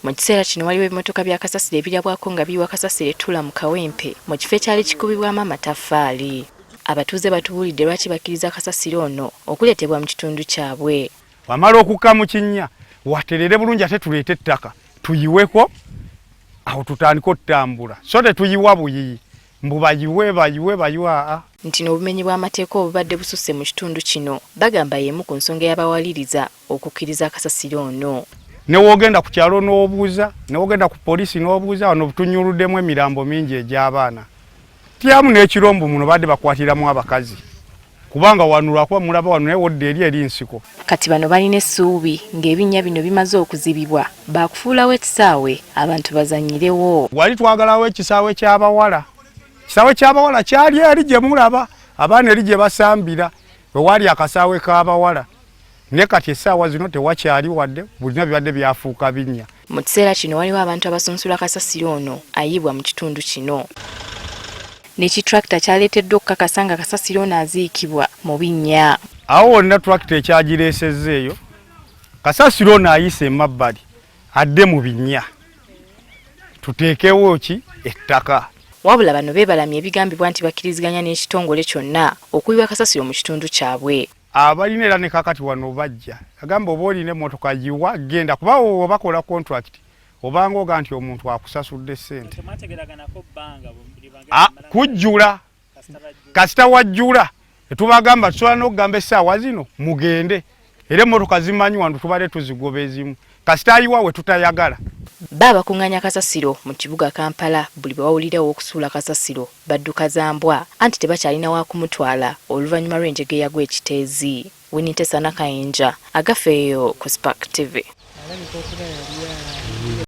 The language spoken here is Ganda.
Mu kiseera kino waliwo ebimotoka bya kasasiro ebirabwako nga biyiwa kasasiro ettula mu Kawempe mu kifo ekyali kikubibwamu amataffaali. Abatuuze batubuulidde lwaki bakkiriza kasasiro ono okuleetebwa mu kitundu kyabwe. Wamala okukka mu kinnya waterere bulungi ate tuleete ettaka tuyiweko awo tutandike otutambula so tetuyiwa buyiyi mbu bayiwe bayiwe bayiwe aa. Nti n'obumenyi bw'amateeka obubadde bususse mu kitundu kino bagamba y'emu ku nsonga eyabawaliriza okukkiriza kasasiro ono. Ne w'ogenda ku kyalo n'obuuza, ne w'ogenda ku poliisi n'obuuza, wano tunyuluddemu emirambo mingi egy'abaana. Tyamu n'ekirombo muno badde bakwatiramu abakazi kubanga wano lwakuba mulaba wano naye wodda eri eri nsiko. Kati bano balina essuubi ng'ebinnya bino bimaze okuzibibwa baakufuulawo ekisaawe abantu bazannyirewo. Wali twagalawo ekisaawe ky'abawala. Ekisaawe ky'abawala kyali eri gye mulaba abaana eri gye basambira we waali akasaawe k'abawala naye kati essaawa zino tewakyali wadde bulina bibadde byafuuka binnya. Mu kiseera kino waliwo abantu abasunsula kasasiro ono ayiibwa mu kitundu kino. Ne ki tractor kyaleeteddwa okukakasa nga kasasiro ono aziikibwa mu binnya. Awo wonna tractor ekyagireesezza eyo kasasiro ono ayise emabbali adde mu binnya tuteekewo ki ettaka. Wabula bano beebalamye ebigambibwa nti bakkiriziganya n'ekitongole kyonna okuyiwa kasasiro mu kitundu kyabwe. Abalina era ne kakati wano bajja agamba oba olina emmotoka yiwa genda kuba obakola contract obanga oga nti omuntu akusasudde ssente kujjula kasita wajjula tubagamba tusobola n'okugamba essaawa zino mugende era emmotoka zimanyi wano tubadde tuzigoba ezimu kasita ayiwa we tutayagala. Bo abakung'aanya kasasiro mu kibuga Kampala buli bwe bawulira ow'okusuula kasasiro badduka za mbwa anti tebakyalina wa kumutwala oluvannyuma lw'enjega eyagwa e Kiteezi. Winnie Ntesa Nakayinja, Agafeeyo ku Spark TV.